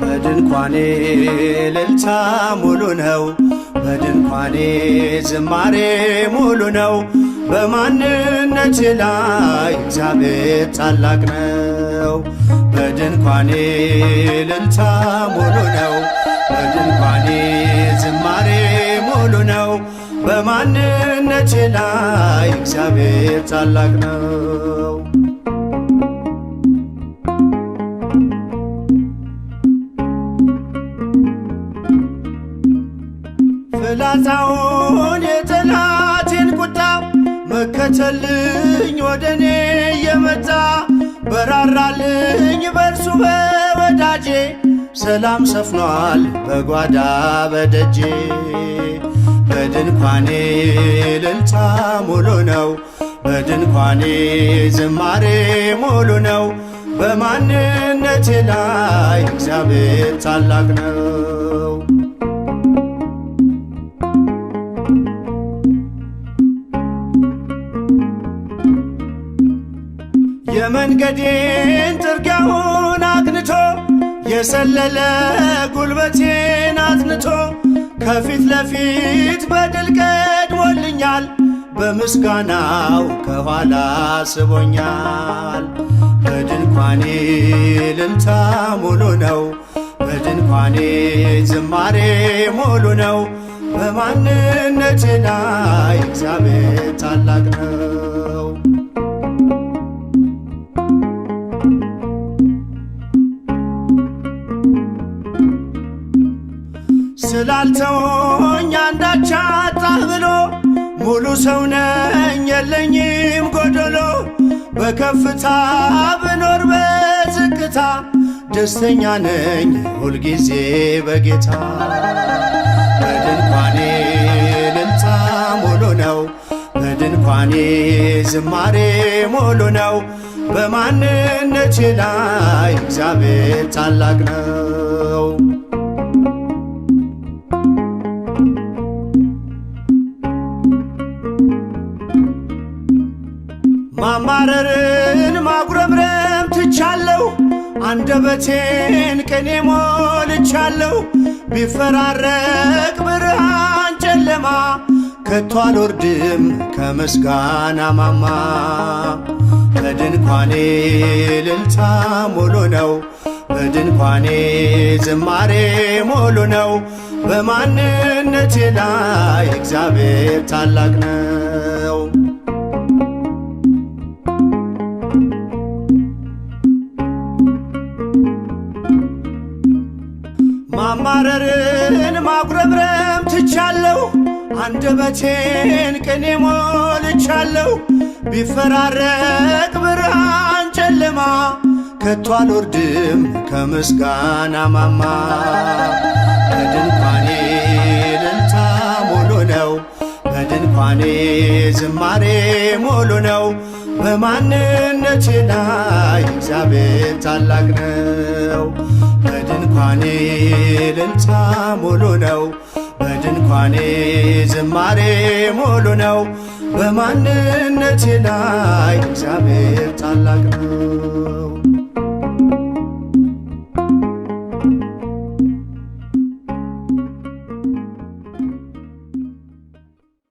በድንኳኔ እልልታ ሙሉ ነው፣ በድንኳኔ ዝማሬ ሙሉ ነው። በማንነቴ ላይ እግዚአብሔር ታላቅ ነው። በድንኳኔ እልልታ ሙሉ ነው፣ በድንኳኔ ዝማሬ ሙሉ ነው። በማንነቴ ላይ እግዚአብሔር ታላቅ ነው። ፍላጻውን የጠላቴን ቁጣ መከተልኝ ወደ እኔ የመጣ በራራልኝ በእርሱ በወዳጄ ሰላም ሰፍኗል በጓዳ በደጄ። በድንኳኔ እልልታ ሙሉ ነው፣ በድንኳኔ ዝማሬ ሙሉ ነው። በማንነቴ ላይ እግዚአብሔር ታላቅ ነው። የመንገዴን ጥርጊያውን አቅንቶ የሰለለ ጉልበቴን አጽንቶ ከፊት ለፊት በድል ቀድሞልኛል፣ በምስጋናው ከኋላ ስቦኛል። በድንኳኔ እልልታ ሙሉ ነው፣ በድንኳኔ ዝማሬ ሙሉ ነው። በማንነቴ ላይ እግዚአብሔር ታላቅ ነው። ስላልተወኝ አንዳች አጣህ ብሎ ሙሉ ሰው ነኝ የለኝም ጎደሎ። በከፍታ ብኖር በዝቅታ ደስተኛ ነኝ ሁልጊዜ በጌታ። በድንኳኔ እልልታ ሙሉ ነው፣ በድንኳኔ ዝማሬ ሙሉ ነው። በማንነቴ ላይ እግዚአብሔር ታላቅ ነው። ማማረርን ማጉረምረም ትቻለሁ፣ አንደበቴን ቅኔ ሞልቻለሁ። ቢፈራረቅ ብርሃን ጨለማ ከቶ አልወርድም ከምስጋና ማማ። በድንኳኔ እልልታ ሙሉ ነው፣ በድንኳኔ ዝማሬ ሙሉ ነው። በማንነቴ ላይ እግዚአብሔር ታላቅ ነው። ማማረርን ማጉረምረም ትቻለሁ፣ አንደበቴን ቅኔ ሞልቻለሁ። ቢፈራረቅ ብርሃን ጨለማ ከቶ አልወርድም ከምስጋና ማማ። በድንኳኔ እልልታ ሙሉ ነው፣ በድንኳኔ ዝማሬ ሙሉ ነው። በማንነቴ ላይ እግዚአብሔር ታላቅ ነው። በድንኳኔ እልልታ ሙሉ ነው፣ በድንኳኔ ዝማሬ ሙሉ ነው። በማንነቴ ላይ እግዚአብሔር ታላቅ ነው።